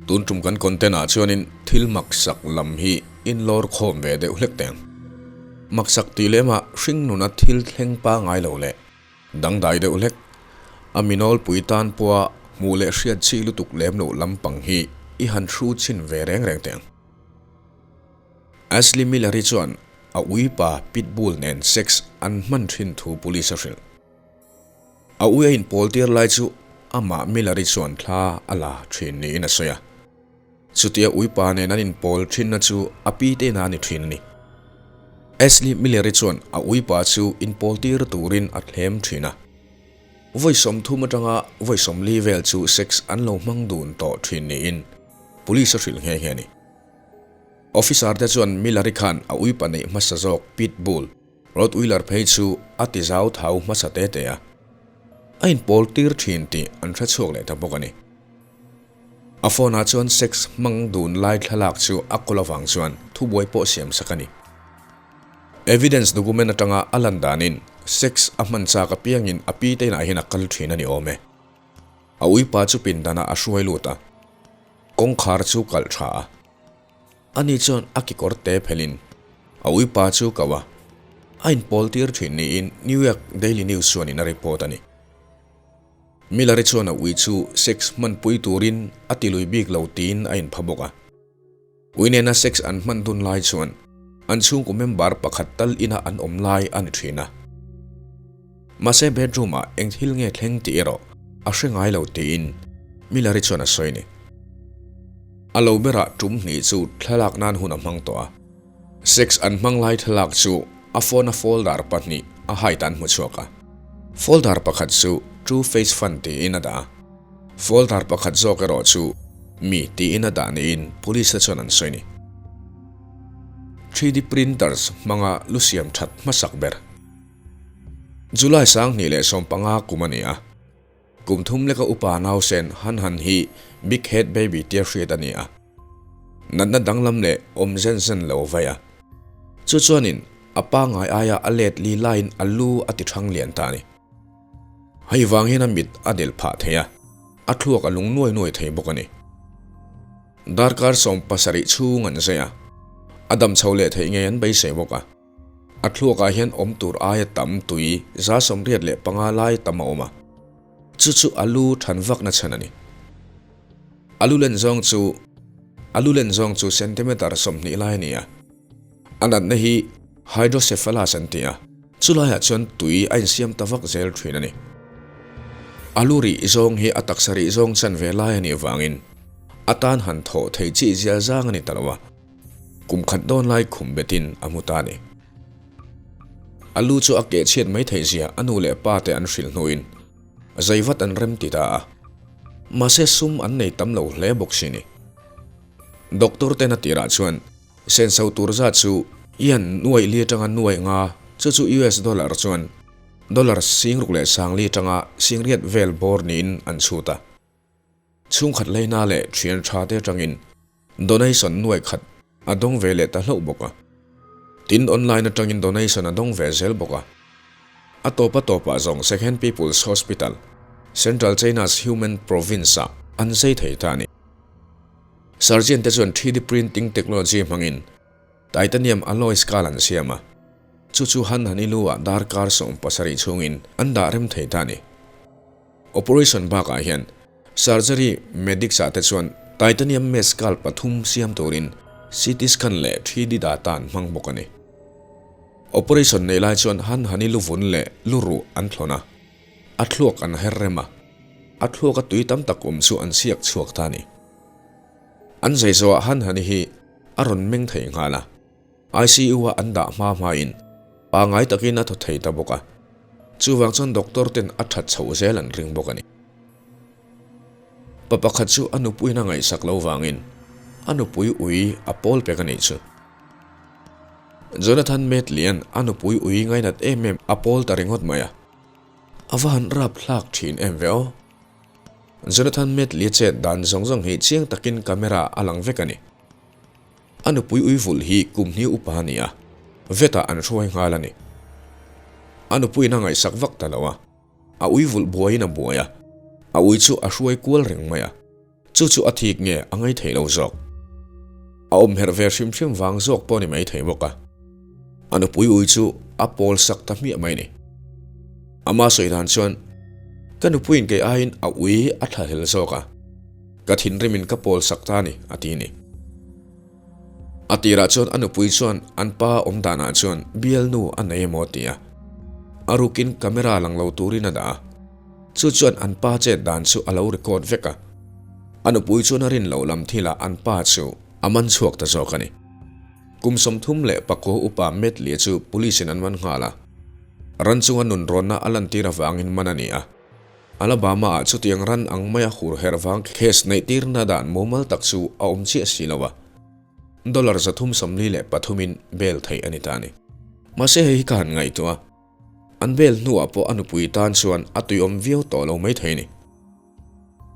Tun tum kan content ah chuanin thil maksak lam hi in lawr khawm ve deuh hlek teh ang. Maksak tih lem ah hring nuna thil thleng pangai lo leh dangdai deuh hlek, a minawlpui tan pawha hmuh leh hriat chi lutuk lem loh lampang hi i han hru chhin ve reng reng teh ang. Ashley Miller-i chuan a uipa Pitbull nen sex an hman thin thu police a hrilh. A ui a inpawl tir lai chu amah Miller-i chuan thla a la thin niin a sawi a. Chutia uipa nen an inpawl thinna chu a pi te ina a ni thin a ni. Ashley Miller-i chuan a uipa chu inpawl tir turin a thlem thin a. Vawi 30 atanga vawi 40 vel chu sex an lo hmang dun tawh thin niin police a hrilh nghe nghe a ni. Officer te chuan Miller-i khan a uipa neih hmasa zawk Pit Bull, Rottweiler phei chu a ti zau thau hmasa te te a, a inpawl tir thin tih an hre chhuak leh ta bawk a ni. A phone ah chuan sex hmang dun lai thlalak chu a kawl avang chuan thubuai pawh siam sak a ni. Evidence document atanga a lan danin sex a hman chak apiangin a pi te inah hian a kal thin a ni awm e. A uipa chu pindanah a hruai lut a, kawngkhar chu kalh tha a. Ani chuan a kekawr te phelin a uipa chu ko a, a inpawl tir thin niin New York Daily News chuanin a report a ni. Miller-i chuan a ui chu sex hmanpui turin a ti lui bik lo tiin a inpha bawk a. Ui nena sex an hman dun lai chuan an chhungkaw member pakhat tal ina an awm lai a ni thin a. Mahse bedroom-ah eng thil nge thleng tih erawh a hre ngai lo tiin Miller-i chuan a sawi a ni. A lo berah tum hnih chu thlalak nan hun a hmang tawh a. Sex an hmang lai thlalak chu a phone-a folder pahnih a hide an hmu chhuak a. Folder pakhat chu True Face Fund tiin a dah a. Folder pakhat zawk erawh chu Mi tiin a dah niin police te chuan an sawi a ni. 3D printers hmanga lu siam that hmasak ber. July 2015 kum a ni a. Kum thum leka upa nausen Han Han hi Big Head Baby tia hriat a ni a. Natna danglam leh awm zen zen lo vai a. Chu chuanin a pangngai aia a let li laiin a lu a ti thang lian ta a ni. Hei vang hian a mit a del phah thei a, a thluak a lung nuai nuai thei bawk a ni. Darkar 70 chhung an zai a, a dam chho leh theih ngei an beisei bawk a. A thluakah hian awm tur aia tam tui 85 lai tam a awm a, chu chu a lu than vakna chhan a ni. A lu len zawng chu A lu len zawng chu centimeter 20 lai a ni a, a natna hi hydrocephalus an ti a, chulaiah chuan tui a insiam ta vak zel thin a ni. A lu rih zawng hi a taksa rih zawng chanve lai a nih vangin a tan han thawh theih chi zia zang a ni ta lo a. Kum khat dawn lai khum betin a hmu ta a ni. A lu chu a keh chhiat mai theih zia a nu leh pa te an hrilh hnuin zei vat an rem ti ta a. Mahse sum an nei tam lo hle bawk si ni. Doctor ten a tirah chuan senso tur zat chu ian nuaih li atanga nuaih nga chu chu US dollar chuan dollar 6040 atanga 800 vel bawr niin an chhut a. Chhungkhat leina leh thian tha te atangin Donation nuai khat a dawng ve leh ta hlauh bawk a. Tin, online atangin donation a dawng ve zel bawk a. A tawp a tawpah zawng Second People's Hospital, Central China's Humen Province-ah an zai thei ta a ni. Surgeon te chuan 3D printing technology hmangin titanium alloy skull an siam a, chu chu Han Hani lu-ah darkar 70 chhungin an dah rem thei ta a ni. Operation bakah hian Surgery medics ah te chuan titanium mesh skull pathum siam turin CT scan leh 3D data an hmang bawk a ni. Operation nei lai chuan Han Hani lu vun leh lu ruh an thlawn a, a thluak an her rem a, a thluak a tui tam tak awm chu an siak chhuak ta a ni. An zai zawhah Han Hani hi a rawn meng thei nghal a. ICU-a an dah hma hmain pangngai takin a thaw thei ta bawk a, chuvang chuan doctor ten a that chhoh zel an ring bawk a ni. Pa pakhat chu a nupuiin a ngaihsak lo vangin a nupui ui a pawl pek a nih chu. Jonathan Medley-a'n a nupui ui ngainat em em a pawl ta ringawt mai a, a va han rap hlak thin em ve aw. Jonathan Medley-a chet dan zawng zawng hi chiang takin camera a lang vek a ni. A nupui ui vulh hi kum hnih upa a ni a, vetah an hruai nghal a ni. A nupuiin a ngaihsak vak ta lo a, a ui vulh buaiin a buai a, a ui chu a hruai kual reng mai a. Chu chu a thik nge a ngai thei lo zawk. A awm herh ve hrim hrim vang zawk pawh ni mai thei bawk a. A nupui ui chu a pawl sak ta hmiah mai ni. Ama sawi dan chuan, Ka nupuiin kei aiin a ui a thlahlel zawk a, ka thinrimin ka pawl sak ta a ni, a ti ni. A tirah chuan a nupui chuan an pa awm danah chuan bialnu a nei emaw a ti a. A rukin camera lang lo turin a dah a. Chu chuan an pa chet dan chu a lo record vek a. A nupui chuan a rin loh lam thilah an pa chu a man chhuak ta zawk a ni. Kum 34 upa Medley chu police in an man nghal a. Ran chunga nunrawnna a lantir avangin man a ni a. Alabama-ah chutiang ran ang maia hur herh vang case neihtirna dan mumal tak chu a awm chiah si lo a, dollar 343 in bail theih a ni ta a ni. Mahse hei hi ka han ngaihtuah a, an bail hnuah pawh a nupui tan chuan a tuiawm viau tawh lo maithei a ni.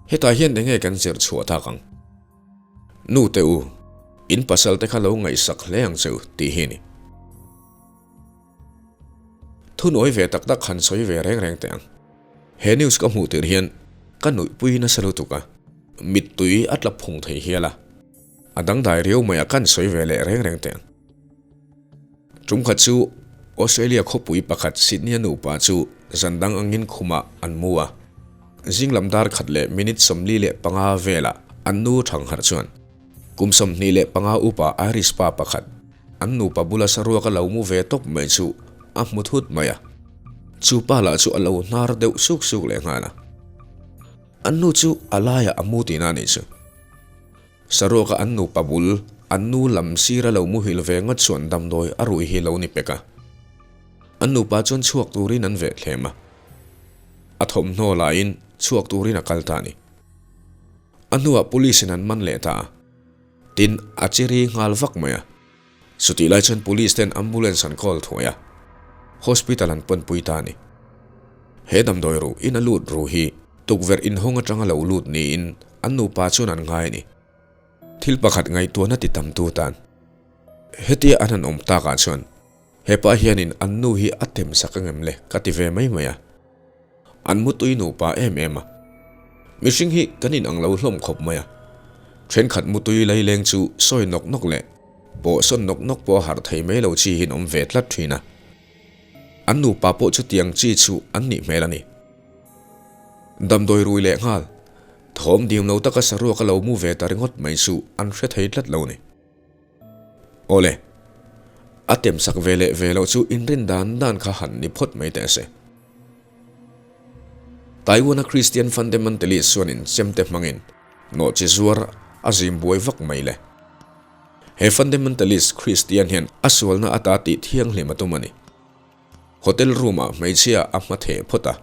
Hetah hian enge kan zir chhuah tak ang? Nu te u, in pasal te kha lo ngaihsak hle ang che u tih hi a ni. Thunawi ve tak tak han sawi ve reng reng teh ang. He news ka hmuh tir hian ka nuihpui nasa lutuk a, mittui a tla phung thei hial a. A dangdai riau mai a kan sawi ve leh reng reng teh ang. Tum khat chu Australia khawpui pakhat Sydney-a nupa chu zan dang angin khumah an mu a. Zing lam dar khat leh minute 45 velah an nu thangharh chuan Kum 25 upa Irish pa pakhat, an nupa bula saruak a lo mu ve tawp mai chu a hmu thut mai a. Chu pa lah chu a lo hnar deuh suk suk leh nghal a. An nu chu a laiah a mu tihna a nih chu. Saruaka an nupa bul, an nu lam sir a lo muhil ve ngawt chuan damdawi a rui hi lo ni pek a. An nupa chuan chhuak turin an veh thlem a. A thawmhnaw laiin chhuak turin a kal ta a ni. A hnuah police in an man leh ta a, tin a chiri nghal vak mai a. Chutih lai chuan police ten ambulance an call thuai a, hospital an pawnpui ta a ni. He damdawi ruh in a lut ru hi tukverh inhawng atanga lo lut niin an nupa chuan an ngai a ni. Thil pakhat ngaihtuahna ti tamtu tan hetia an han awm takah chuan hepa hianin an nu hi a tem sak angem le ka ti ve mai mai a. An mutui nupa em em a. Mihring hi kan inang lo hlawm khawp mai a. Thenkhat mutui laileng chu sawi nawk nawk leh pawh sawn nawk nawk pawh a harh thei mai lo chi hian awm ve tlat thin a. An nupa pawh chutiang chi chu an nih hmel a ni. Damdawi rui leh nghal, thawm dim lo taka saruak a lo mu ve ta ringawt mai chu an hre thei tlat lo a ni. Awle, a temsak ve leh ve loh chu inrin dan dan kha han ni phawt mai teh se. Taiwan-a Christian fundamentalist chuanin chemte hmangin nawhchi zuar a zim buai vak mai le. He fundamentalist Christian hian a sualna ata tih thianghlim a tum a ni. Hotel room-ah hmeichhia a hma theh phawt a,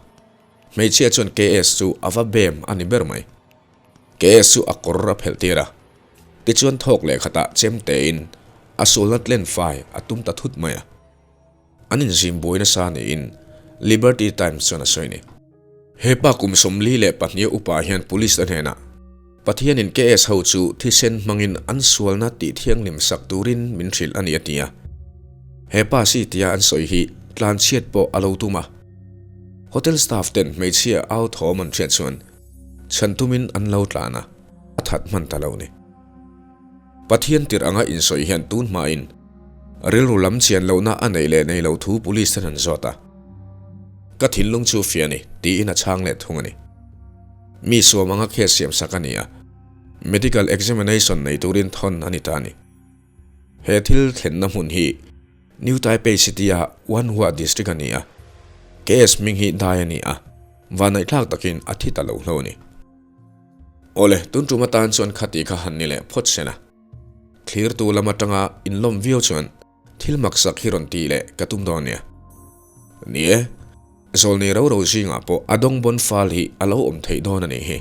hmeichhia chuan KS chu a va bem a ni ber mai. KS chu a kawr a phelh tir a, tichuan thawk leh khatah chem tein a sualna tlen fai a tum ta thut mai a. An inzim buai nasa niin Liberty Times chuan a sawi ni. He pa kum 42 upa hian police te hnenah, Pathianin KS ho chu thisen hmangin an sualna tih thianghlim sak turin min hrilh a ni a ti a. He pa si tia an sawi hi tlanchhiat pawh a lo tum a. Hotel staff ten hmeichhia au thawm an hriat chuan Chhan tumin an lo tlan a, a that hman ta lo ni. Pathian tirh anga insawi hian tun hmain rilru lam chian lohna a neih leh nei lo thu police ten an zawt a. Ka thinlung chu fiah a ni, tiin a chhang leh thung a ni. Mi suam anga case siam sak a ni a, medical examination nei turin thawn a ni ta a ni. He thil thlenna hmun hi New Taipei City-a Wanhua District a ni a, KS hming hi dai a ni a, vannaihthlak takin a thi ta lo hlo a ni. Awle, tun tum atan chuan khati kha han ni leh phawt sen a. Thlirtu lam atanga inlawm viau chuan thil maksak hi rawn tih leh ka tum dawn nia. Ni e, zawlnei ro ro zingah pawh a dawng bawn fal hi a lo awm theih dawn a nih hi.